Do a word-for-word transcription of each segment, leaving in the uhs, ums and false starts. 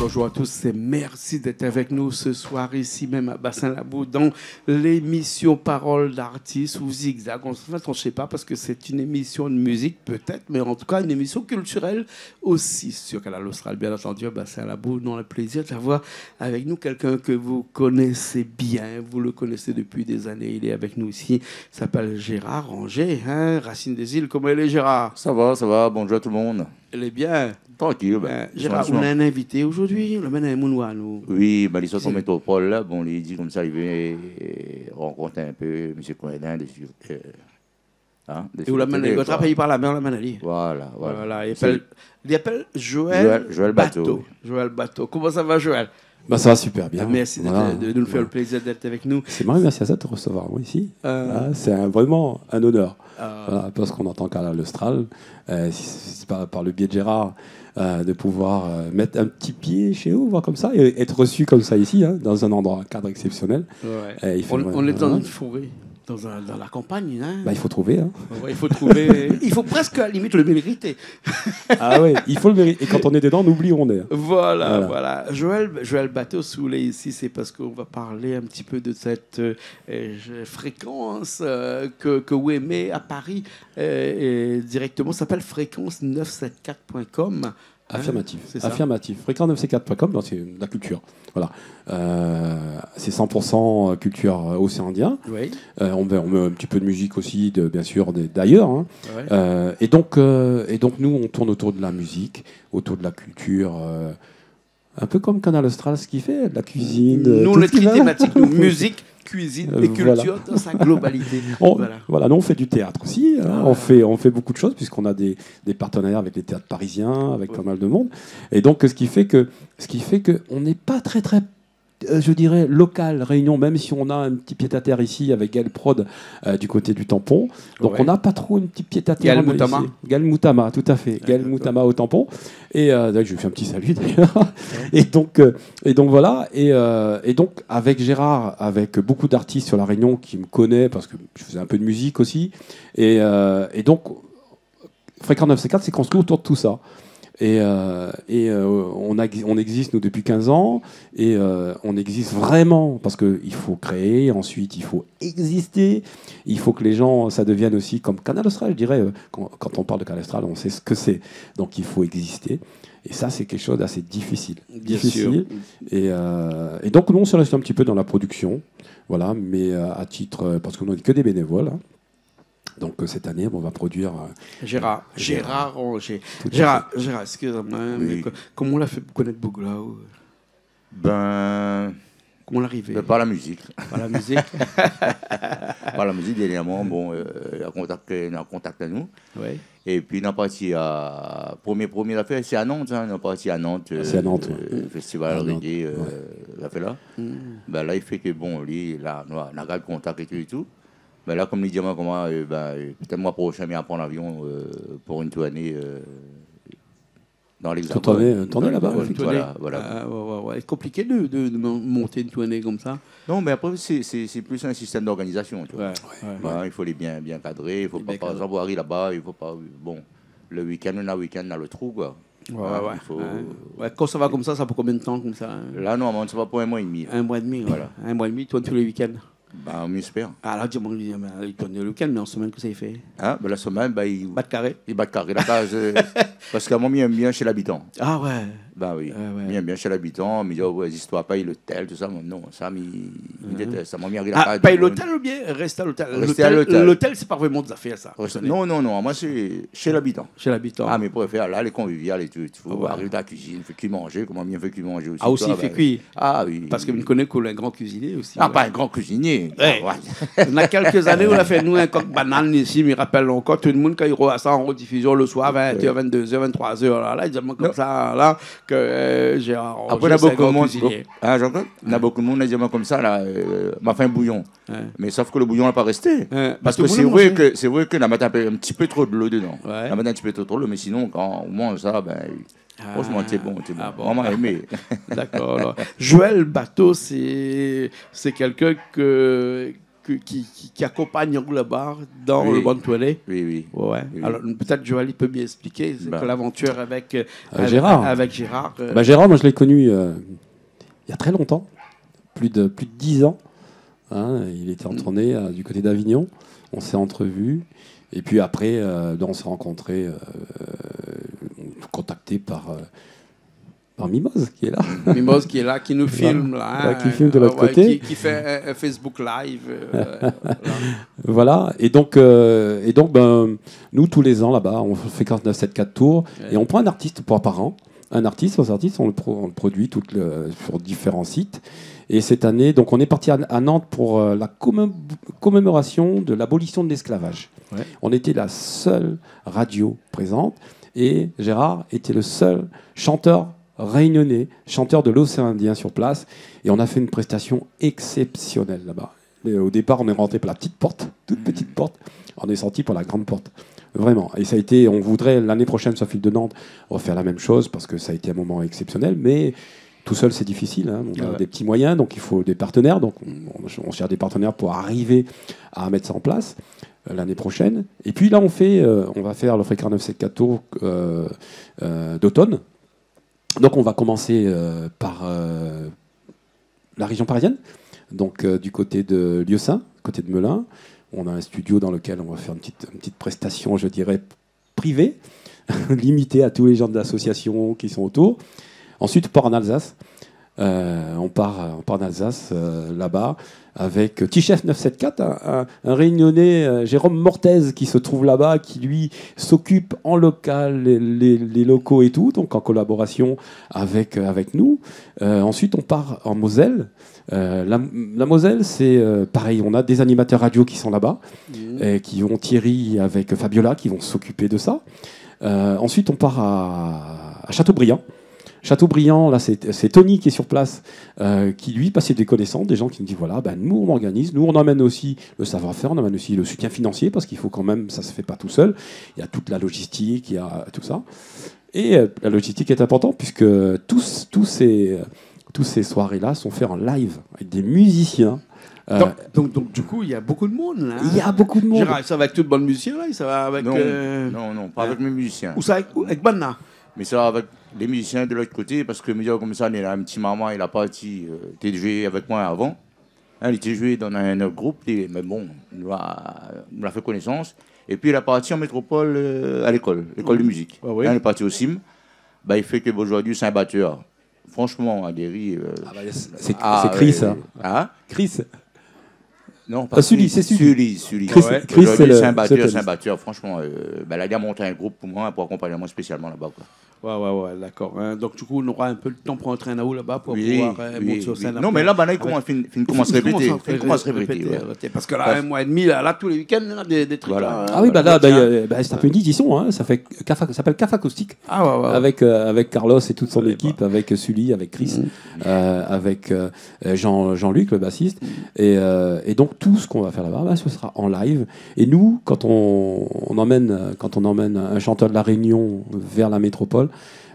Bonjour à tous et merci d'être avec nous ce soir ici même à Bassin Labou dans l'émission Parole d'artiste ou Zigzag. En fait, on ne sait pas parce que c'est une émission de musique peut-être, mais en tout cas une émission culturelle aussi sur Kanal Austral, bien entendu, à Bassin Labou. Nous avons le plaisir d'avoir avec nous quelqu'un que vous connaissez bien, vous le connaissez depuis des années, il est avec nous ici, il s'appelle Gérard Ranger, hein, Racine des Îles. Comment il est, Gérard ? Sa va, sa va, bonjour tout le monde. Lé bien. Trankil, bin, Gérard, nou na in invité zordi, nou la amenn in moun oir nou. Oui, bin, li sort métropol la, bon, li di konmsa, li vé rankont in pé Mésyé Coindin, dé, euh, hein, dé... É ou la amenn, li trap ali par la min, ou la amenn ali. Voilà, voilà. Voilà, li apèl, li apèl Joël Bateau. Joël, Joël Bateau, oui. Joël Bateau. Koman sa va, Joël ? Bah, ça va super bien. Merci de, de, de nous faire le plaisir d'être avec nous. C'est moi, merci à toi de te recevoir, moi, ici. Euh. Ah, c'est un, vraiment un honneur. Ah. Voilà, parce qu'on entend Kanal Austral, euh, si, si c'est pas par le biais de Gérard, euh, de pouvoir, euh, mettre un petit pied chez vous, voir comme ça, et être reçu comme ça ici, hein, dans un endroit, un cadre exceptionnel. Ouais. Euh, il fait vraiment, hein. On, on est dans une forêt. Dans un, dans la campagne, hein. Bah, il faut trouver, hein. Ouais, il faut trouver. Il faut presque, à la limite, le mériter. Ah ouais, il faut le mériter. Et quand on est dedans, on oublie où on est, hein. Voilà, voilà. Voilà. Joël, Joël Bateau, si vous voulez, ici, c'est parce qu'on va parler un petit peu de cette, euh, euh, fréquence, euh, que, que vous aimez à Paris, euh, et directement, ça s'appelle fréquence neuf sept quatre point com. Hein ? Affirmatif. C'est ça. Affirmatif. Fréquence neuf sept quatre point com, donc c'est de la culture. Voilà. Euh, c'est cent pour cent culture, euh, océan Indien. Oui. Euh, on met, on met un petit peu de musique aussi, de, bien sûr, des, d'ailleurs, hein. Ouais. Euh, et donc, euh, et donc, nous, on tourne autour de la musique, autour de la culture, euh, un peu comme Kanal Austral, ce qu'il fait, de la cuisine, euh, tout ce qui va. Nous, on est très thématique, nous, musique, cuisine et culture dans sa globalité. Euh, voilà. On, voilà, nous, on fait du théâtre aussi, hein. Ah. On fait, on fait beaucoup de choses puisqu'on a des, des partenariats avec les théâtres parisiens, avec pas mal de monde. Ouais. Et donc, ce qui fait que, ce qui fait que on n'est pas très, très, euh, je dirais, local, Réunion, même si on a un petit pied-à-terre ici avec Gaël Prod, euh, du côté du Tampon. Donc, on n'a pas trop un petit pied-à-terre ici. Ouais. Gaël Moutama. Gaël Moutama, tout à fait. Gaël Moutama au Tampon. Et, euh, d'ailleurs, je lui fais un petit salut, d'ailleurs. Ouais. Et donc, euh, Et donc voilà, et, euh, et donc avec Gérard, avec beaucoup d'artistes sur La Réunion qui me connaît, parce que je faisais un peu de musique aussi, et, euh, et donc Fréquence neuf sept quatre s'est construit autour de tout ça. Et, euh, et, euh, on a, on existe, nous, depuis quinze ans, et, euh, on existe vraiment, parce que il faut créer, ensuite il faut exister, il faut que les gens, ça devienne aussi comme Kanal Austral, je dirais, euh, quand, quand on parle de Kanal Austral, on sait ce que c'est. Donc il faut exister. Et ça, c'est quelque chose d'assez difficile. Bien sûr. Difficile. Et, euh, et donc, nous, on se reste un petit peu dans la production. Voilà, mais, euh, à titre, euh, parce que nous, on n'est que des bénévoles, hein. Donc, euh, cette année, on va produire, euh, Gérard, Gérard. Gérard Ranger. Tout à fait. Gérard, Gérard, excusez-moi, hein, mais co-, comment on l'a fait pour connaître Bougla, ou ? Ben, koman ou la arivé ? Ben, par la musique. Par la musique. Par la musique, dernièrement, bon, euh, il a contacté, il a contacté nous. Ouais. Et puis, on a parti à, premier, premier affaire, c'est à Nantes, hein, on a parti à Nantes, euh, festival reggae, euh, la fé la. Ah, c'est à Nantes, ouais. Mm. Ben, la, i fé ke, bon, li, la, nou la, nou la gard kontak é tout, é tout. Ben la, konm li di amoin, koman, euh, ben, euh, pétèt moi proshin, mi pran lavion, euh, pou in tourné, euh, dan l'Hexagone. Tourné, euh, tourné laba, ouais. Voilà, voilà. Ah, ouais, ouais, ouais. Lé konpliké de, de, de mon-, monté in tourné konmsa. Non, mé apré, sé, sé, sé plis in sistèm d'organizasion, tu vois. Ouais, ouais. Voilà, i fo lé bien, bien kadré, i fo pa, par égzanp, ou ariv laba, i fo pa, bon, le week-end, ou na week-end, na le trou, koi. Ouais, ouais, ouais. Hein, i fo... Ouais, kan sa va konmsa, sa pou konbien d'tan konmsa, hein ? La, normalman, sa va pou in moi é demi. In moi é demi, ouais. Voilà. In moi é demi, tourn tou lé week-end. Ba, mi éspèr. Ah, la, di amoin, li, li tourn le week-end, mé an semèn, kosa li fé ? Hein ? Ben, la semèn, ben, li bat karé. Li bat karé la kaz, euh, parske moin, mi èm bien shé labitan. Ah ouais. Ben oui. Ouais, ouais. Mi èm bien shé labitan, mi di, oh, ouais, zistoir, pèy lotèl, tout sa, moin, non, sa, mi, mi détès sa. Moin, mi ariv la kaz, pèy lotèl oubien rès a lotèl ? Rès a lotèl. Lotèl, sé pa vréman dé zafèr, sa. Non, non, non, moin, sé shé labitan. Shé labitan. Ah, mi préfèr la, lé konvivial é tout, é tout. Ah ouais. Ariv dan la kuizine, fé kui manzé, koman mi fé kui manzé osi, ou osi, toi, i fé kui. Ah oui. Parske mi koné ke ou lé in gran kuizinié osi. Ah, ouais. Pa in gran kuizinié. Ouais. Ah, ouais. Na kèk zané, ou la fé anou in kok banane isi, mi rapèl ankor, tout le moun, kan i roi sa an redifizion le soir, vingt heures, vingt-deux heures, vingt-trois heures, la, la, i di amoin konmsa, la, ke, euh, Gérard Ranger, sé in gran kuizinié. Apré, na bonpé d'moun, hein, Jean-Claude ? Na bonpé d'moun la di amoin konmsa, la, euh, ma fé in bouyon. Ouais. Mé sof ke le bouyon la pa résté. Ouais. Parske sé vré ke, sé vré ke na mèt in pé, in ti pé tro d'lo dedan. Ouais. Na mèt in ti pé tro, tro d'lo, mé sinon, kan ou manz sa, ben, fransheman, sé bon, sé bon. Ah bon. Moin, moin la èm. Dakor, alor. Joël Bateau, sé, sé kèlkin ke, qui, qui, qui accompagne Roulaba dans le Bann Toilé. Oui, oui. Ouais, ouais. Oui, oui. Alors, peut-être Joël, il peut bien expliquer, c'est que l'aventure avec, euh, avec Gérard. Bah, Gérard, moi, je l'ai connu, euh, il y a très longtemps, plus de, plus de dix ans. Hein, il était en tournée, euh, du côté d'Avignon. On s'est entrevus. Et puis après, euh, ben, on s'est rencontrés, euh, contactés par, euh, par Mimoz, qui est là. Mimoz qui est là, qui nous filme, là, hein, qui filme de l'autre côté. Qui, qui fait un, un Facebook Live, euh, voilà. Voilà. Et donc, euh, et donc, ben, nous, tous les ans, là-bas, on fait Fréquence neuf sept quatre Tours et on prend un artiste pour, par an. Un artiste, on, on le pro-, on le produit tout le, sur différents sites. Et cette année, donc, on est parti à, à Nantes pour, euh, la commé-, commémoration de l'abolition de l'esclavage. Ouais. On était la seule radio présente et Gérard était le seul chanteur réunionnais, chanteur de l'océan Indien sur place. Et on a fait une prestation exceptionnelle là-bas. Et au départ, on est rentré par la petite porte, toute petite porte. On est sorti par la grande porte. Vraiment. Et ça a été, on voudrait, l'année prochaine, sur Fil de Nantes, refaire la même chose parce que ça a été un moment exceptionnel. Mais tout seul, c'est difficile, hein. On a des petits moyens, donc il faut des partenaires. Donc, on, on cherche des partenaires pour arriver à mettre ça en place, euh, l'année prochaine. Et puis là, on fait, euh, on va faire le Fréquence neuf sept quatre Tour, euh, euh, d'automne. Donc, on va commencer, euh, par, euh, la région parisienne, donc, euh, du côté de Lieusaint, côté de Melun. On a un studio dans lequel on va faire une petite, une petite prestation, je dirais, privée, limitée à tous les gens de l'association qui sont autour. Ensuite, on part en Alsace. Euh, on part, on part en Alsace, euh, là-bas, avec T-Chef neuf sept quatre, un, un, un Réunionnais, euh, Jérôme Mortez, qui se trouve là-bas, qui, lui, s'occupe en local, les, les, les locaux et tout, donc en collaboration avec, euh, avec nous. Euh, ensuite, on part en Moselle. Euh, la, la Moselle, c'est, euh, pareil, on a des animateurs radio qui sont là-bas, et qui vont, Thierry avec Fabiola, qui vont s'occuper de ça. Euh, ensuite, on part à, à Châteaubriant. Châteaubriant, là, c'est, c'est Tony qui est sur place, euh, qui, lui, passe des connaissances, des gens qui nous disent, voilà, ben, nous, on organise, nous, on amène aussi le savoir-faire, on amène aussi le soutien financier, parce qu'il faut quand même, ça se fait pas tout seul. Il y a toute la logistique, il y a tout ça. Et, euh, la logistique est importante, puisque tous, tous ces, euh, tous ces soirées-là sont faits en live, avec des musiciens. Euh, donc, donc, donc, du coup, il y a beaucoup de monde, là, hein ? Il y a beaucoup de monde. Gérard, sa va avèk tout bann mizisien, la ? Sa va avèk, non, euh, non, non, pas avec mes musiciens. Ou sa avèk, ou avèk bann la ? Mé sa avèk lé mizisien de lot koté, parske mi di aou konmsa, néna in ti momon, li la parti, euh, té zoué avèk moin avan. Hein, li té zoué dan in ot group, li, mé bon, nou la, nou la fé konésans. Épi li la parti an métropol, euh, a lékol, lékol de mizik. Ah oui. Hein, li la parti o CIM. Ba, li fé ke, bon, zordi sé in batèr. Franchement, Adéry, euh, ah, bah, c'est, c'est, ah, c'est Chris, ouais, hein. Hein ? Chris. Non, pas Sully, Chris. Sully, Sully. Chris, ouais. Chris, zordi sé in batèr, sé in batèr. Franchement, euh, bah, la, li la mont in group pou moin, pou akonpagn amoin spésialman laba, koi. Ouais, ouais, ouais, d'accord. Hein, donc, du coup, on aura un peu le temps pour entraîner aou laba, pour pouvoir, euh, monter sur scène après. Oui, oui, oui. Non, mé la, bah, la, li komans, fine, fine komans répété. Fine komans répété, ouais. Parce que là, un mois et demi, là, là, tous les week-ends, là, des, des trucs, là, hein. Voilà. Ah oui, bah, là, bah, euh, bah, c'est un peu une édition, hein. Ça fait Kaf, ça s'appelle Kaf Acoustique. Ah ouais, ouais, ouais. Avec, euh, avec Carlos et toute son équipe, avec Sully, avec Chris, euh, avec, euh, Jean, Jean-Luc, le bassiste. Et, euh, et donc, tout ce qu'on va faire là-bas, bah, ce sera en live. Et nous, quand on, on emmène, euh, quand on emmène un chanteur de La Réunion vers la métropole,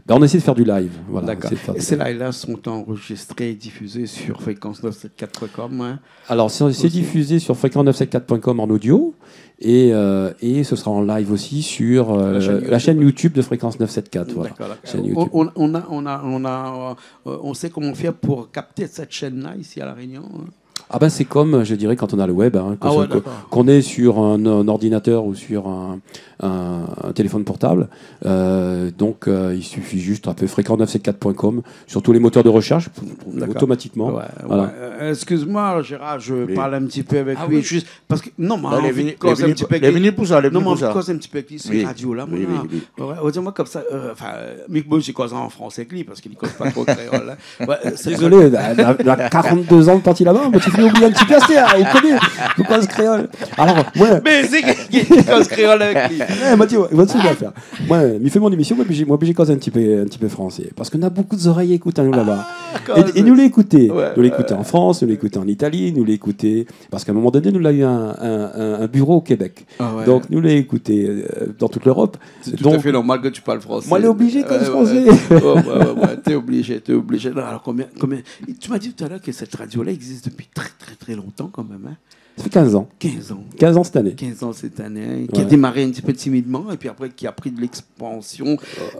ben, on essaie de faire du live. Voilà, on essaie de faire du live. D'accord. Et ces lives-là sont enregistrés et diffusés sur fréquence neuf sept quatre point com, hein ? Alors, c'est, c'est diffusé sur fréquence neuf sept quatre point com en audio et, euh, et ce sera en live aussi sur, euh, la chaîne YouTube de Fréquence neuf sept quatre, voilà. D'accord, d'accord. Chaîne YouTube. On, on, on a, on a, on a, euh, on sait comment faire pour capter cette chaîne-là ici à La Réunion, hein ? Ah ben, c'est comme, je dirais, quand on a le web, hein, que ce, que, qu'on est sur un, un ordinateur ou sur un, un, un téléphone portable. Euh, donc, euh, il suffit juste de taper fréquence neuf sept quatre point com sur tous les moteurs de recherche, vous trouvez automatiquement. D'accord. Ouais, ouais. Voilà. Euh, excuse-moi, Gérard, je parle un petit peu avec lui, juste parce que, non, mé mi anvi koz in ti pé avèk li. Lé vni pou sa, lé vni pou sa. Non, mé mi anvi koz in ti pé avèk li, sé radio la, moin, la. Oui, oui, oui. Ouais, di amoin konmsa, euh, enfin, euh, mi, moin, mi koz an fransé avèk li, parske li koz pa tro kréol, hein. Ouais, euh, sé... Désolé, la, la, la quarante-deux ans de parti laba, mé ou fé oublié in ti pé, astèr, ou koné, ou koz kréol. Alors, moin... Mé sé ki, ki, ki koz kréol avèk li ? Eh, moin, ti, moin, sé sa l'afèr. Moin, mi fé mon émission, moin, oblizé, moin, oblizé koz in ti pé, in ti pé fransé. Parske na bonpé zorèy i ékout anou laba. Ah, é, é nou lé ékouté. Ouais, nou lé ékouté an Frans, nou lé ékouté an Itali, nou lé ékouté, parske a in moman doné, nou la u in, in, in, in biro o Kébèk. Ah ouais. Donk, nou lé ékouté, euh, dan tout l'Europe. Sé tout à fait normal ke ou parl fransé. Donk, moin lé oblizé koz fransé. Ouais, ouais, ouais, ouais, t'es obligé, t'es obligé. Non, alors, combien, combien, tu m'as dit tout à l'heure que cette radio-là existe depuis très, très, très longtemps quand même, hein. Ça fait quinze ans. Quinze ans. Quinze ans cette année. Quinze ans cette année, hein, qui a démarré un petit peu timidement et puis après qui a pris de l'expansion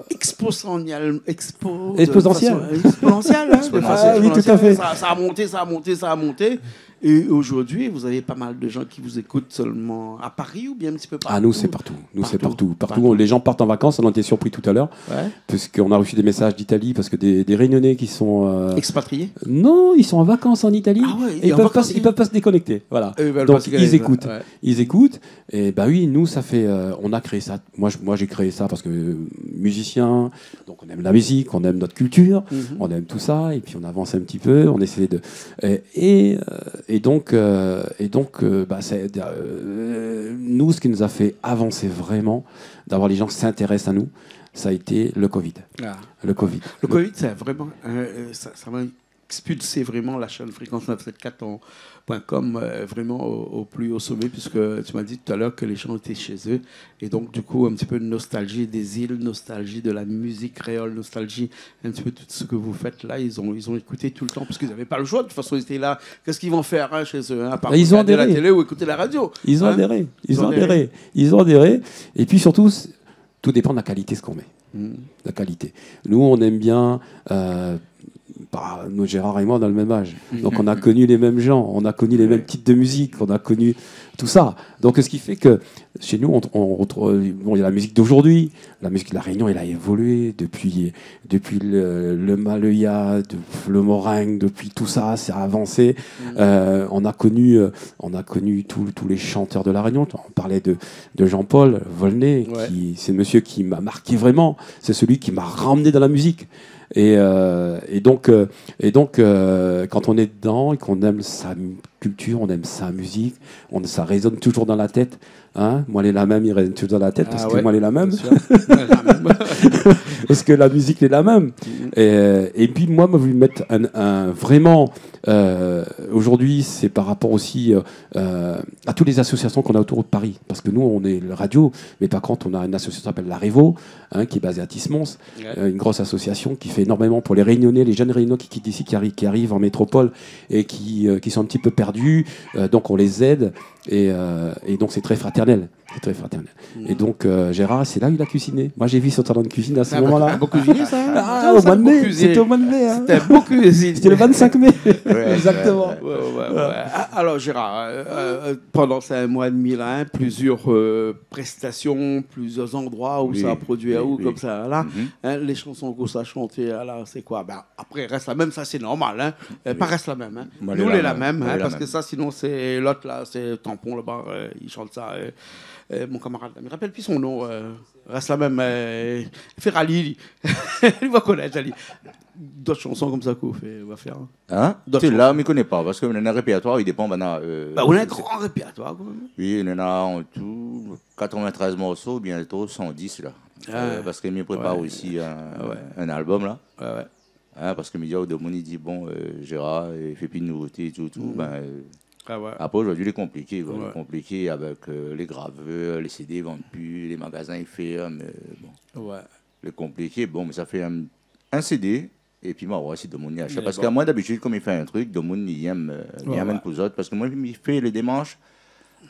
exponentielle, expo-, de façon exponentielle, hein, de façon exponentielle. Ah oui, tout à fait. Ça, ça a monté, ça a monté, ça a monté. Et aujourd'hui, vous avez pas mal de gens qui vous écoutent seulement à Paris ou bien un petit peu partout ? Ah, nous, c'est partout. Nous, c'est partout. Partout. Les gens partent en vacances. On a été surpris tout à l'heure, puisqu'on a reçu des messages d'Italie, parce que des, des Réunionnais qui sont, euh, expatriés ? Non, ils sont en vacances en Italie. Ah ouais, et ils peuvent pas, ils peuvent pas se déconnecter. Voilà. Donc, ils écoutent. Ils écoutent. Et bah oui, nous, ça fait, euh, on a créé ça. Moi, je, moi, j'ai créé ça parce que, euh, musicien, donc on aime la musique, on aime notre culture, on aime tout ça, et puis on avance un petit peu, on essaie de, et, et, euh, et donc, euh, et donc, euh, bah, c'est, euh, nous, ce qui nous a fait avancer vraiment, d'avoir les gens qui s'intéressent à nous, ça a été le covid. Ah. Le covid. Le covid, ça a vraiment, euh, euh, ça, ça m'a expulsé vraiment la chaîne Fréquence neuf sept quatre en, point com, euh, vraiment au, au plus haut sommet, puisque tu m'as dit tout à l'heure que les gens étaient chez eux. Et donc, du coup, un petit peu de nostalgie des îles, nostalgie de la musique créole, nostalgie un petit peu de tout ce que vous faites là. Ils ont, ils ont écouté tout le temps, parce qu'ils avaient pas le choix. De toute façon, ils étaient là. Qu'est-ce qu'ils vont faire, hein, chez eux, hein, à part regarder la télé ou écouter la radio, hein ? Ils ont adhéré. Ils ont adhéré. Ils ont adhéré. Ils ont adhéré. Et puis surtout, c'est, tout dépend de la qualité, ce qu'on met. La qualité. Nous, on aime bien, euh, bah, nous, Gérard et moi, on a le même âge. Donc, on a connu les mêmes gens, on a connu les mêmes types de musique, on a connu tout ça. Donc, ce qui fait que chez nous, on, on retrouve, bon, il y a la musique d'aujourd'hui. La musique de La Réunion, elle a évolué depuis, depuis le, le maloya, de, le meringue, depuis tout ça, ça a avancé. Euh, on a connu, euh, on a connu tous, tous les chanteurs de La Réunion. On parlait de, de Jean-Paul Volnay, qui, c'est un monsieur qui m'a marqué vraiment. C'est celui qui m'a ramené dans la musique. Et, euh, et donc, euh, et donc, euh, quand on est dedans et qu'on aime sa mu-, culture, on aime sa musique, on, ça résonne toujours dans la tête. Hein, moi, lé la mèm, i résone toujour dan la tèt, parske moi, lé la mèm. Bien sûr. Parske la mizik lé la mèm. Et, et puis, moi, ma voulu mèt un, un, vraiment, euh, aujourd'hui, c'est par rapport aussi, euh, euh, à toutes les associations qu'on a autour de Paris. Parce que nous, on est la radio, mais par contre, on a une association qui s'appelle La Révo, hein, qui est basée à Tismons, euh, une grosse association qui fait énormément pour les Réunionnais, les jeunes Réunionnais qui quittent d'ici, qui arri-, qui arrivent en métropole et qui, euh, qui sont un petit peu perdus. Euh, donc, on les aide et, euh, et donc, c'est très fraternel. C'est très fraternel. Et donc, euh, Gérard, c'est là où il a cuisiné. Moi, j'ai vu son talent de cuisine à ce moment-là. Ah, bah, t'as beaucoup cuisiné, ça, hein ? Ah, au mois de mai. C'était au mois de mai, hein. C'était un beau cuisinier. C'était le vingt-cinq mai. Ouais, exactement. Ouais, ouais, ouais. Ah, alors, Gérard, euh, euh, pendant ces un mois et demi là, hein, plusieurs, euh, prestations, plusieurs endroits où ça a produit, hein, comme ça, là. Hein, les chansons que ça chantait, là, c'est quoi ? Ben, après, Rès la mèm, sa sé normal, hein. Euh, pa Rès la mèm, hein. Nou lé la mèm, hein, parske sa, sinon, sé lot la, sé Tampon laba, euh, i shant sa, euh, euh, mon kamarad la, mi rapèl pi son nom, euh, Rès la mèm, euh, Ferrali, li. Li va konèt, li. Dot shanson konmsa k'ou fé, va fé, hein. Hein ? Dot shanson. Sé la, mi koné pa, parske nou néna in répèrtoir, i dépan, ben, euh, ben, nou néna in gran répèrtoir, kan mèm. Oui, nou néna an tou quatre-vingt-treize morso, bientôt cent dix, la. Ah. Euh, parske mi prépar osi in, in album, la. Ouais, ouais. Hein, parske mi di, demoun i di, bon, euh, Gérard, euh, i fé pi de nouvoté é tout, tout. Ben, euh, apré, zordi, lé konpliké, koi. Lé konpliké avèk, euh, lé gravèr, lé CD i vann pi, lé magazin i fèrm, euh, bon. Ouais. Lé konpliké, bon, mé sa fé in, in CD, épi ma oir si demoun i ashèt. Parske amoin, dabitid, kom mi fé in trik, demoun i èm, euh, i amenn pou zot. Parske moin, mi fé lé démarsh,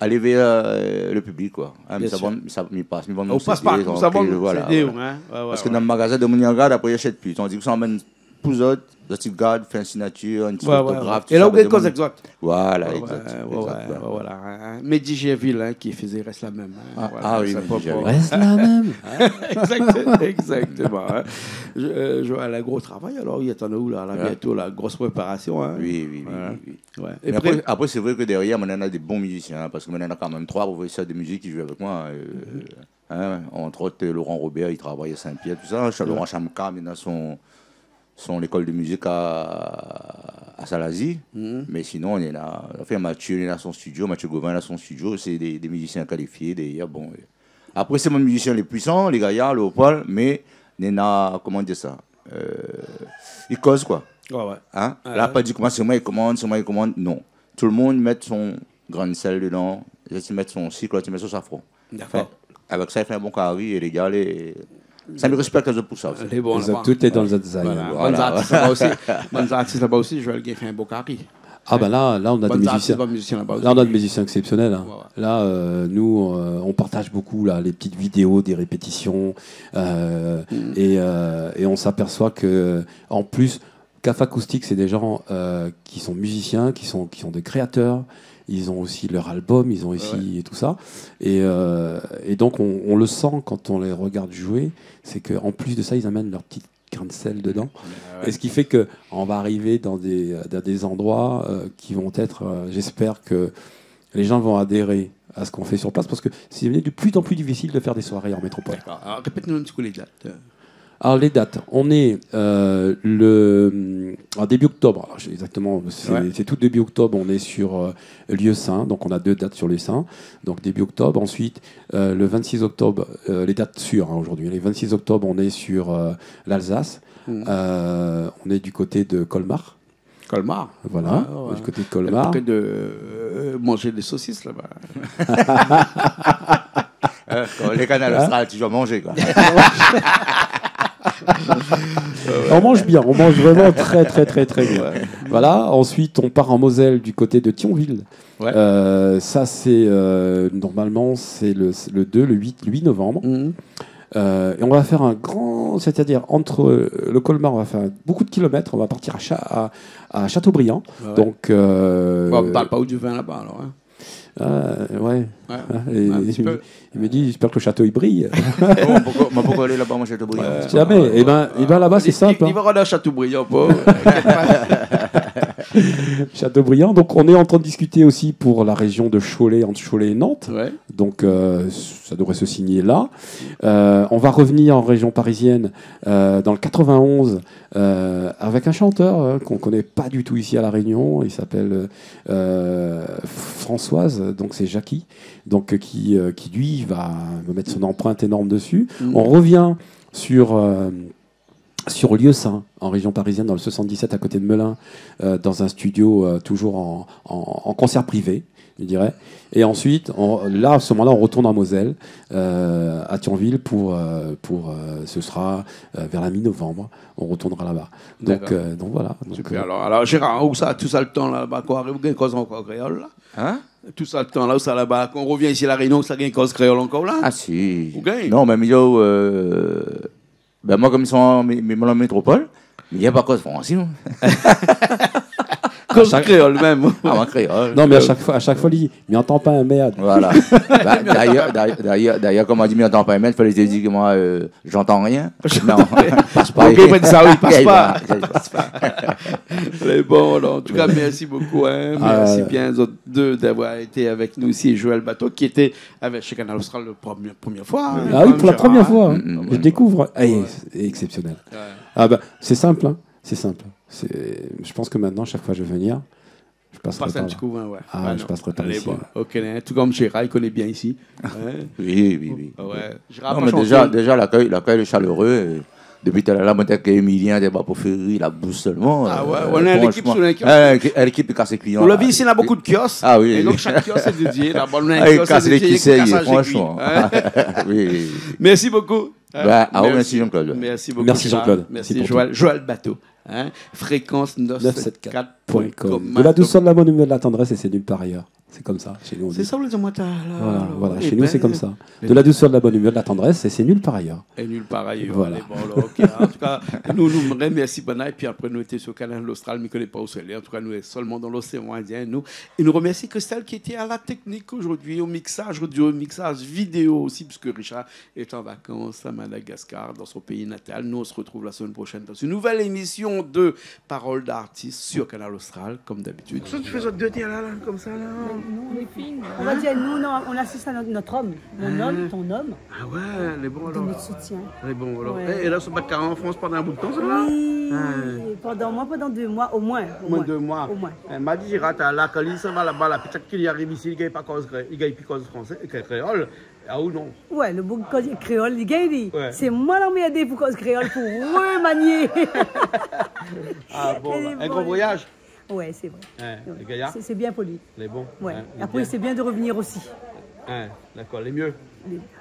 alé vèr, euh, le piblik, koi. Hein, mi sav, mi pas, mi vann mon CD, tranquille, voilà. Parske dan le magazin, demoun i rogard, apré i ashèt pi. Tandi ke sa amenn pou zot, zot i gard, fé in signatir, in ti otograf, tout sa, demoun. É la ou gingn koz èk zot. Voilà, exact, exact. Mé DJ Vil, hein, ki fé Rès la mèm, hein. Ah oui, sa mé DJ Vil. Rès la mèm. Exact, exactement, hein. Je, euh, je vois, la, gro travay, alor, i atann aou la, la, bientôt, la gro préparasion, hein. Oui, oui, oui, oui. Ouais. Mé apré, apré, sé vré ke dèrièr, moin néna dé bon mizisien, hein, parske moin néna kan mèm troi profésèr de mizik ki zoué avèk moin, euh, hein, entre autres, euh, Laurent Robert, i travay à Saint-Pierre, tout sa. Laurent Chamka, li néna son, son lékol de mizik à, à Salazie. Mé sinon, li néna, anfin, Mathieu, li néna son studio, Mathieu Gauvin, li néna son studio, sé dé, dé mizisien kalifié, dé, bon, euh. Apré, sé bann mizisien lé puisan, lé gayar, lé o poil, mé néna, koman dir sa, euh, i koz, koi. Ouais, ouais. Hein ? La, pa di koman sé moin i komann, sé moin i komann, non. Tout le moun i mèt son grin de sèl dedan, lot i mèt son sik, lot i mèt son safran. Dakor. Anfin, avèk sa, i fé in bon kari, é lé gars, lé, sa, mi réspèk azot pou sa osi. Lé bon, tout lé dan zot zay. Voilà. Bann zartis laba osi, bann zartis laba osi, Joël Gay i fé in bon kari. Ah, ben là, là, on a des musiciens. Bann artis, bann mizisien laba osi. Là, on a des musiciens exceptionnels, hein. Ouais, ouais. Là, euh, nous, euh, on partage beaucoup, là, les petites vidéos des répétitions, euh, et, euh, et on s'aperçoit que, en plus, Caf Acoustique, c'est des gens, euh, qui sont musiciens, qui sont, qui sont des créateurs. Ils ont aussi leur album, ils ont aussi et tout ça. Et, euh, et donc, on, on le sent quand on les regarde jouer, c'est qu'en plus de ça, ils amènent leur petite grain de sel dedans. Ouais. Et ce qui fait que on va arriver dans des, dans des endroits, euh, qui vont être, euh, j'espère que les gens vont adhérer à ce qu'on fait sur place, parce que c'est devenu de plus en plus difficile de faire des soirées en métropole. D'accord. Alors, répète-nous un petit coup les dates. Alors, les dates, on est, euh, le, en début octobre, alors, je sais exactement, c'est, c'est tout début octobre, on est sur, euh, Lieu-Saint, donc on a deux dates sur Lieu-Saint, donc début octobre, ensuite, euh, le vingt-six octobre, euh, les dates sûres, hein, aujourd'hui, les vingt-six octobre, on est sur, euh, l'Alsace. Euh, on est du côté de Colmar. Colmar. Voilà, du côté de Colmar. Ah, ouais. Près de, euh, manger des saucisses là-bas. Euh, quand les Kanal Austral, tu dois manger, quoi. On mange bien, on mange vraiment très, très, très, très bien. Ouais. Voilà, ensuite, on part en Moselle du côté de Thionville. Ouais. Euh, ça, c'est, euh, normalement, c'est le, le deux, le huit, le huit novembre. Mhm. Euh, et on va faire un grand, c'est-à-dire entre, euh, le Colmar, on va faire beaucoup de kilomètres, on va partir à Cha-, à, à Châteaubriant. Ah ouais. Donc, euh, bon, parle pas du vin là-bas, alors, hein. Euh, ouais. Ouais, un petit peu. Il me dit, j'espère que le château, il brille. Bon, pourquoi, mais pourquoi aller là-bas, moi, Châteaubriant ? Euh, jamais. Eh ben, eh ben, là-bas, c'est simple, hein. Il va rendre à Châteaubriant, pas. Châteaubriant. Donc, on est en train de discuter aussi pour la région de Cholet, entre Cholet et Nantes. Ouais. Donc, euh, ça devrait se signer là. Euh, on va revenir en région parisienne, euh, dans le quatre-vingt-onze, euh, avec un chanteur, hein, qu'on connaît pas du tout ici à La Réunion. Il s'appelle, euh, Françoise, donc c'est Jackie, donc, euh, qui, euh, qui lui va, va mettre son empreinte énorme dessus. Mhm. On revient sur, euh, sur Lieu-Saint, en région parisienne, dans le soixante-dix-sept, à côté de Melun, euh, dans un studio, euh, toujours en, en, en concert privé, je dirais. Et ensuite, on, là, à ce moment-là, on retourne en Moselle, euh, à Thionville, pour, euh, pour, euh, ce sera, euh, vers la mi-novembre, on retournera là-bas. Donc, d'accord, euh, donc voilà. Donc, super. Euh, alors, alors, Gérard, ousa, tout sa le tan laba, koi, ou gingn koz ankor kréol la ? Hein ? Tout sa le tan la, ousa laba, kan ou revien isi La Réunion, ousa gingn koz kréol ankor la ? Ah si. Ou gingn ? Non, mé mi di aou, euh, ben, moin, konm son, mi, mi, mi, métropol, mi gingn pa koz fransé, non. Koz kréol mèm. Ah, moin, kréol. Non, mé a shak foi, a shak foi, li, mi antann pa in mèrd. Voilà. Bah, d'ailleurs, d'ailleurs, d'ailleurs, d'ailleurs, konm i di, mi antann pa in mèrd, falé dir ke moin, euh, j'entends rien. Non, pass pa. OK, pa di sa, oui, pass pa. Pass pa. Mé bon, alors, en tout cas, merci beaucoup, hein. Merci bien, zot deux, d'avoir été avec nous ici. Joël Bateau, qui était avec, chez Kanal Austral, le premier, première fois, hein, quand même, Gérard, hein. Ah oui, pour la première fois, hein. Mm, mm, mm. Je découvre. Ah, c'est exceptionnel. Ouais. Ah bah, c'est simple, hein. C'est simple. C'est, je pense que maintenant, chaque fois que je vais venir, je passerai par là. Passe un petit coup, hein, ouais. Ah, je passerai par ici, hein. Allez, bon, OK, hein. Tout comme Gérard, il connaît bien ici. Hein ? Oui, oui, oui. Ah ouais. Gérard, non, mais déjà, déjà, l'accueil, l'accueil est chaleureux, et Dopi talèr la, moin té èk Émilien, té ba pou fé ri, la boush solman. Ah ouais, euh, on a l'équipe franchement, sous la corde. Euh, l'équipe i kas lé klian. Ou la vi, isi, na bonpé de kios. Ah oui. É donk, shak kios lé dédié. La bann kios lé dédié, i kas lé kui, franchement. Oui, oui, oui. Merci beaucoup. Hein, merci. Bah, ah ouais, merci Jean-Claude. Merci beaucoup, merci Gérard. Merci Jean-Claude. Merci pour tout. Joël, Joël Bateau. Hein, fréquence neuf sept quatre point com. De la douceur, de la bonne humeur, de la tendresse, et c'est nulle part ailleurs. C'est comme ça, chez nous, on dit. Sé sa ou lé di amoin talèr la. Voilà, voilà. Chez nous, c'est comme ça. De la douceur, de la bonne humeur, de la tendresse, et c'est nulle part ailleurs. Et nulle part ailleurs. Voilà. Allez, bon, alors, OK. En tout cas, nou, nou, mi remèrsi banna, épi apré, nou lété sur Kanal Austral, mi koné pa ousa lé. En tout cas, nou lé solman dan l'océan Indien, nou. Et nou remèrsi Christelle qui était à la technique aujourd'hui, au mixage audio, au mixage vidéo aussi, puisque Richard est en vacances à Madagascar, dans son pays natal. Nous, on se retrouve la semaine prochaine dans une nouvelle émission de Parole d'artiste sur Kanal Austral, comme d'habitude. Sa, ou fé sa dé tèr la, la, konmsa, la. Mé nou, nou lé fine. On va dire, nous, non, on assiste à notre, notre homme. Mon homme, ton homme. Ah ouais, lé bon alor. De notre soutien. Lé bon alor. Ouais. É, é la, sa va èt kari an Frans pandan in bout de tan, sa, la ? Oui, pandan, au moins pendant deux mois, au moins, au moins. Au moins deux mois. Au moins. Eh, ma di, Gérard, la, kan li sava laba, la, pétèt ke li ariv isi, li gingn pa koz kré-, li gingn pi koz fransé, kré-, kréol. Ah ou non ? Ouais, le boug i koz kréol, li gingn, li. Ouais. Sé moin la mèrdé pou koz kréol, pou remanié. Ah bon, bah, un grand voyage. Ouais, c'est vrai. Ouais, le gayar. C'est, c'est bien pour lui. Lé bon. Ouais. Hein, lé bien. Après, c'est bien de revenir aussi. Hein, d'accord, lé myé.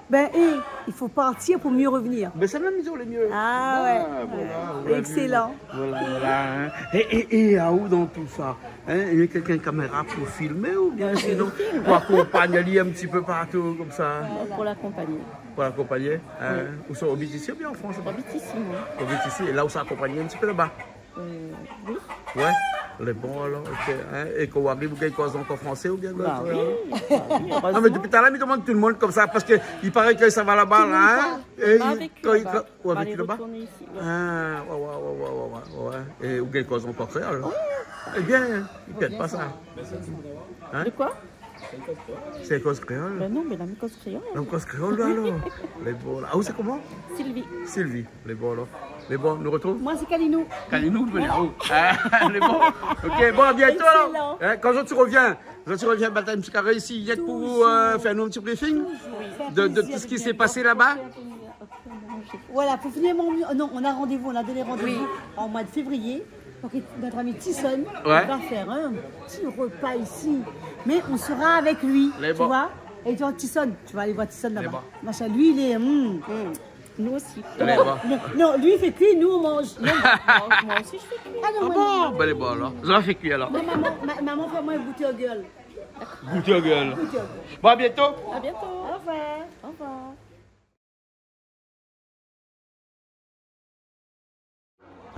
Ben, é, il faut partir pour mieux revenir. Ben, sé mèm, mi di aou, lé myé. Ah, ouais, voilà, ouais. Excellent. Voilà, voilà, hein. É, é, é aou, dan tout sa, hein, néna kèlkin kaméra pou filmé oubien sinon pou akonpagn ali in ti pé partou konmsa ? Euh, pour l'accompagner. Pou akonpagné, hein. Oui. Ou sa, ou abit isi oubien an Frans ? J'habite ici, moi. Ou abit isi, é la ou sa akonpagn in ti pé laba ? Euh, oui. Ouais, lé bon alor, ok, hein. É kan ou ariv, ou gingn koz ankor fransé oubien... Bah oui, bah oui, heureusement. Ah, mé dopi talèr mi demann tout le monde konmsa, parske i paré ke sa va laba la, hein. Tout le monde parle. É ma vécu là-bas. Kan i, kan, ou la vécu laba ? Ma retourné ici, ouais. Ah, ouais, ouais. É ou gingn koz ankor kréol ? Oui. Eh bien, i pèrd pa sa. Hein ? De quoi ? Sé koz kréol ? Ben non, mé la mi koz kréol. La ou koz kréol la alor ? Lé bon la. Ah, ou sé koman ? Sylvie. Sylvie, lé bon alor. Lé bon, nou retrouv ? Moi, c'est Kalinou. Kalinou, lé bon. Ah, lé bon. Ok, bon, à bientôt alor. Excellent. Hein, kan zot i revien, zot i revien, bataille, in ti karé isi, rien que pou, euh, fé anou in ti briefing de, de tout ce qui s'est passé là-bas. Toujours. Oui. Voilà, pour finir, mon, non, on a rendez-vous, on a donné rendez-vous en mois de février. Donc, notre ami Tyson va faire un petit repas ici. Ouais. Mais on sera avec lui, tu vois. Lé bon. Et tu vois, Tyson, tu vas aller voir Tyson là-bas. Lé bon. Machin, lui, il est, hmm. Hmm. Nous aussi. Lé bon. Non, non, lui, il fait cuire, nous, on mange. Non, moi, moi aussi, je fais cuire. Ah non, moi, non. Ah bon ? Ben, lé bon alor. Zot i fé kui alor. Non, maman, ma-, maman, fais-moi goûter au gueule. Goûter au gueule. Goûter au gueule. Bon, à bientôt. À bientôt. Au revoir. Au revoir.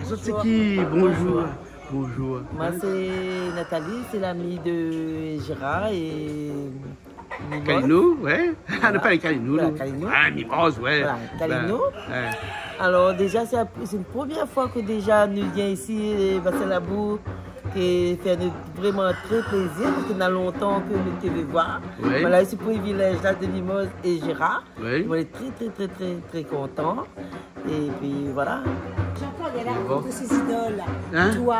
Zot sé ki ? Bonjour. Bonjour. Moi, c'est Nathalie, c'est l'amie de Gérard et Mimoz. Kalinou, ouais. Voilà. Ah, nou pa Kalinou, nou. Voilà, Kalinou. Ah, Mimoz, ouais. Voilà, Kalinou. Ben, ouais. Alors, déjà, c'est la, c'est une première fois que déjà nous vient ici, euh, Bassin Labou, qui fait nous vraiment très plaisir, parce que na lontan ke nou té vé voir. Oui. Voilà, ici, privilège là de Mimoz et Gérard. Oui. Moi, je suis très, très, très, très, très content. Et puis, voilà. Jean-Claude, elle a rencontré ses idoles. Hein ? Toi,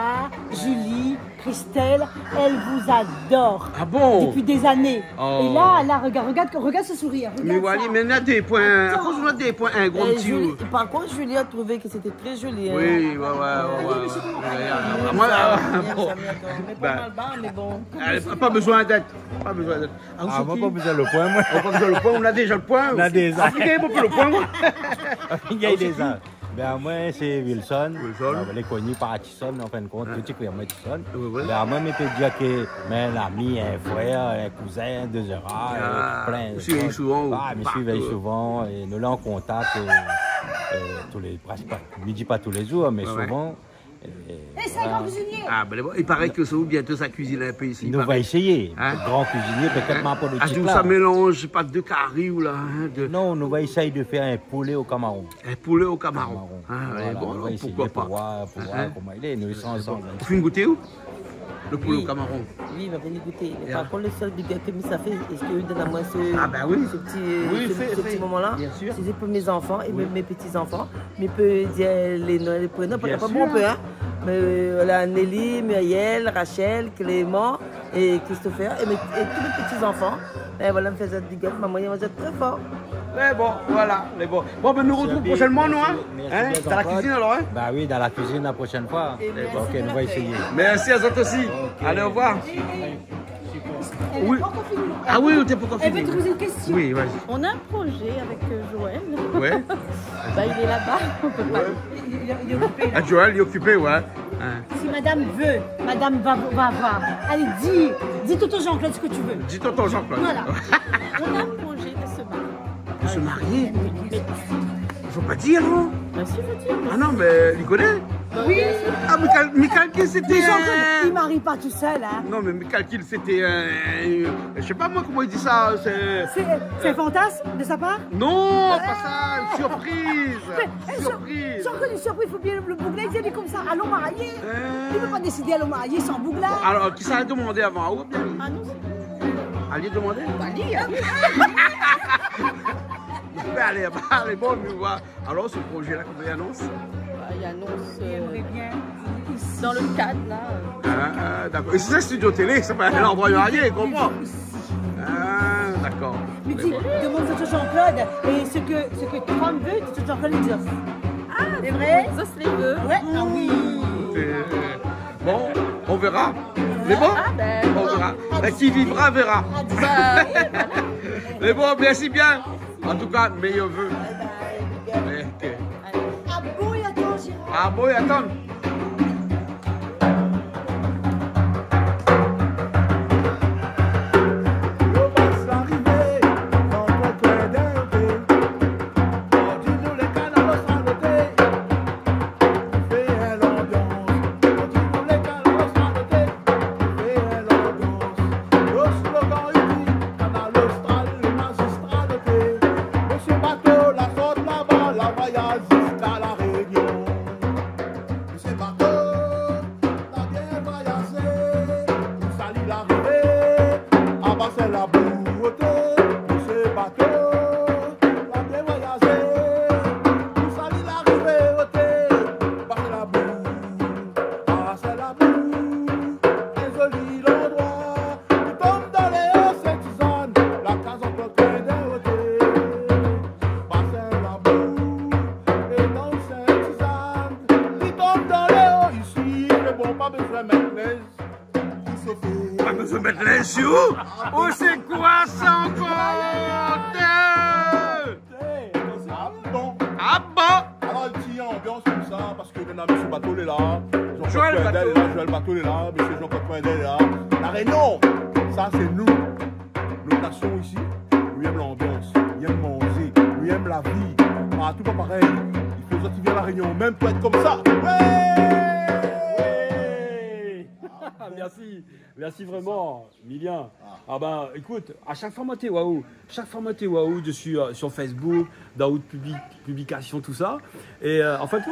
Julie, Christelle, elle vous adore. Ah bon ? Depuis des années. Oh. Et là, là, regarde, regarde, regarde ce sourire. Regarde ça. Mé Wally, mé na dé poin. Attends. Akoz ou na dé poin, in gro, in ti ou. Eh, Julie, par contre, Julie a trouvé que c'était très joli, hein. Oui, ouais, ouais, ouais, ouais. Ah, mais je suis... Ah, moi, ah, bon. Mé pa mal, mé bon. Allez, pas besoin d'être, pas bezoin d'être Ah, ou sé ki ? Ah, moin pa bezoin lo poin, moin. Ou pa bezoin lo poin, ou na déza lo poin. Ou na déza. Afrikin, ou pa bezoin lo poin, moin. Afrikin, ou sé déza ki ? Ben, moin sé Wilson. Wilson. Ah, ben, lé koni par Tyson, an fin de kont, tout i koné amoin Tyson. Oui, oui. Ben, moin, mi pé dir ke, mé in ami, in frèr, in kouzin, dé zéra, ah, euh, plin de... Ou suiv souvan, ah, mi suiv souvan, é nou lé an kontak, euh, euh, tou lé, prèsk pa, mi di pa tou lé zour, mé souvan. Ouais, ouais. É sé in gran kuizinié. Ah, ben, bon, i paré ke sa, ou bientôt sa kuizine in pé isi, i paré. Nou va éséyé. Hein ? Gran kuizinié, pétèt, mé an politik, la. Ah, ou sa mélanz pa dé kari ou la, hein, de... Non, nou va éséyé de fèr in poulé o kamaron. In poulé o kamaron. Kamaron. Ah, ouais, bon, nou va éséyé pou voir, pou voir koman i lé. Nou sra ansanm. Ou fine gouté, ou ? Lo poulé o kamaron. Oui, oui, ma fine gouté. Mé par kont, lo sèl big up ke mi sa fé, èske ou donn amoin se, ah, ben oui, se ti, se ti moman-la, sé pou mé zanfan é mé, mé pti zanfan. Mi pé dir lé non, lé prénon, pa, pa bonpé, hein. Bien sûr. Mé, euh, voilà, Nelly, Muriel, Rachel, Clément é Christopher é mé, é tout mé pti zanfan. É voilà, mi fé azot big up, momon, i fé azot trè for. Mé bon, voilà, mé bon. Bon, ben, nou retrouv proshènman, nou, hein. Merci bien, Jean-Claude. Hein, dan la kuizine, alor, hein. Bah oui, dan la kuizine la proshèn foi. É mèrsi de l'accueil. Ok, nou va éséyé. Mèrsi azot osi. Ok. Allez, au revoir. Oui. Elle est pas encore finie. Ah oui, ou té pankor fini. Elle veut te poser une question. Oui, vas-y. On a un projet avec, euh, Joël. Ouais. Bah, il est là-bas, on peut pas. Ouais. Il, il, il est occupé, là. Ah, Joël, il est occupé, ouais. Hein. Si madame veut, madame va, va voir. Allez, dis, dis tonton Jean-Claude ce que tu veux. Dis tonton Jean-Claude. Voilà. On a un projet de se marier. De se marier ? Mais... Faut pas dire, non ? Bah si, faut dire, mais... Ah non, mé li koné. Oui. Ah, mé mi kal-, mi kalkil sété... Mé Jean-Claude, euh, il marie pas tout seul, hein. Non, mé mi kalkil sété, euh, euh, je sais pas moi comment il dit ça, c'est... C'est, c'est un fantasme de sa part ? Non, pas ça, une surprise. Mé, euh, surprise. Jean-Claude, une surprise, faut bien le, le boug-la, il dit comme ça, allons marier. Hein. Il peut pas décider, allons marier sans boug-la. Bon, alors, qui ça a demandé avant, ou bien ? Ah non, c'est... Allez demander. Bah, dis, hein. Mé alé, alé, bon, nou va. Alor, se projé-la, koman i anons ? Bah, i anons, euh, dans le cadre, là, euh. Ah, d'accord. Et c'est ça, studio télé, c'est pas un endroit marié, comprends ? Ah, d'accord. Mais dis, demande tonton Jean-Claude, et ce que, ce que Trump veut, tonton Jean-Claude, il dit. Ah, c'est vrai ? Ça se les veut. Ouais, ah oui. C'est, euh, bon, on verra. Mais bon, ah, ben, on verra. Ben, qui vivra, verra. Bah, oui, voilà. Lé bon, mèrsi bien. An tou ka, méyèr vœu. Ok. Allez. Ah bon, i atann, Gérard. Ah bon, i atann. Fé lanbians, kontinué Kanal Austral, oté. Fé lanbians. Lo slogan i di, Kanal Austral, lo mazistral, oté. Mésyé Bato la sort laba, la voyaz ziska La Rényon. Mésyé Bato la bien voyazé, ousa li la arivé, a Basin Labou, oté. Mésyé Bato la bien voyazé, ousa li la arivé, oté. Basin Labou, Basin Labou, in zoli landroi. Li tonm dan lé o Sint-Sizane, la kaz Jean-Claude Coindin, oté. Basin Labou, é dan Sint-Sizane. Li tonm dan lé o isi, mé bon, pa bezoin mèt linz. Pa bezoin mèt linz si ou. Oh, sé koi sa ankor ? Té ! Ah bon ? Ah bon ? Alor, in ti anbians konmsa, parske nou néna Mésyé Bato lé la, Jean-Claude Coindin lé la, Joël Bato lé la, Mésyé Jean-Claude Coindin lé la. La Rényon, sa sé nou. Nout nasion isi, nou i èm lanbians, nou i èm manzé, nou i èm la vi. Partou pa parèy. I fo zot i vien La Rényon mèm pou èt konmsa. Ouais ! Mèrsi. Mèrsi vréman, Milien. Ah. Ah ben, ékout, a shak foi moin té oi aou, shak foi moin té oi aou dési, euh, sur Facebook, dan out publi-, publikasion, tousa. É, euh, an fèt,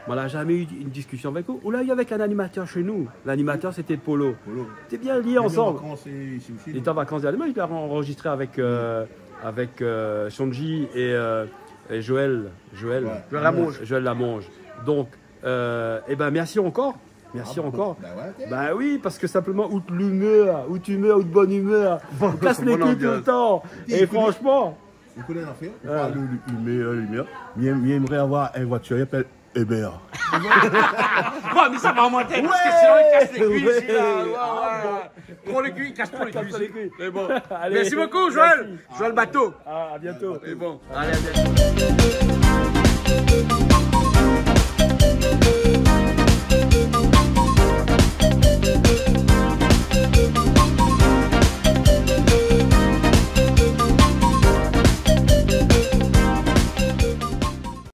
moin la zamé u in diskision avèk ou. Ou la u avèk in animatèr shé nou. L'animatèr, sété Polo. Polo. Té bien lié ansanm. Li lété an vakans, li, li osi. Li lété an vakans dernièrman, li la anrozistré avèk, euh, avèk, euh, Sonji é, euh, é Joël. Joël. Ouais. Joël Lamonge. Joël Lamonge. Donk, euh, é ben, mèrsi ankor. Mèrsi ankor. Ah bon ? Bah ouais, ok. Bah oui, parske sinploman, out limèr, out imèr, out bone imèr, ou kas lé kui toultan. Bon, bon anbians. É fransman, ou koné in afèr ? Ou parl de limèr, limèr. Mi, mi èmré avoir in voitir, i apèl Uber. Bon, mé sa va an mantèr, parske sinon li kas lé kui isi la. Ouais, ouais. Ah bon. Tro lé kui, li kas tro lé kui isi. Mé bon. Allez. Mèrsi bokou, Joël. Mèrsi. Joël Bato. Ah, à bientôt. Mé bon, alé, à bientôt.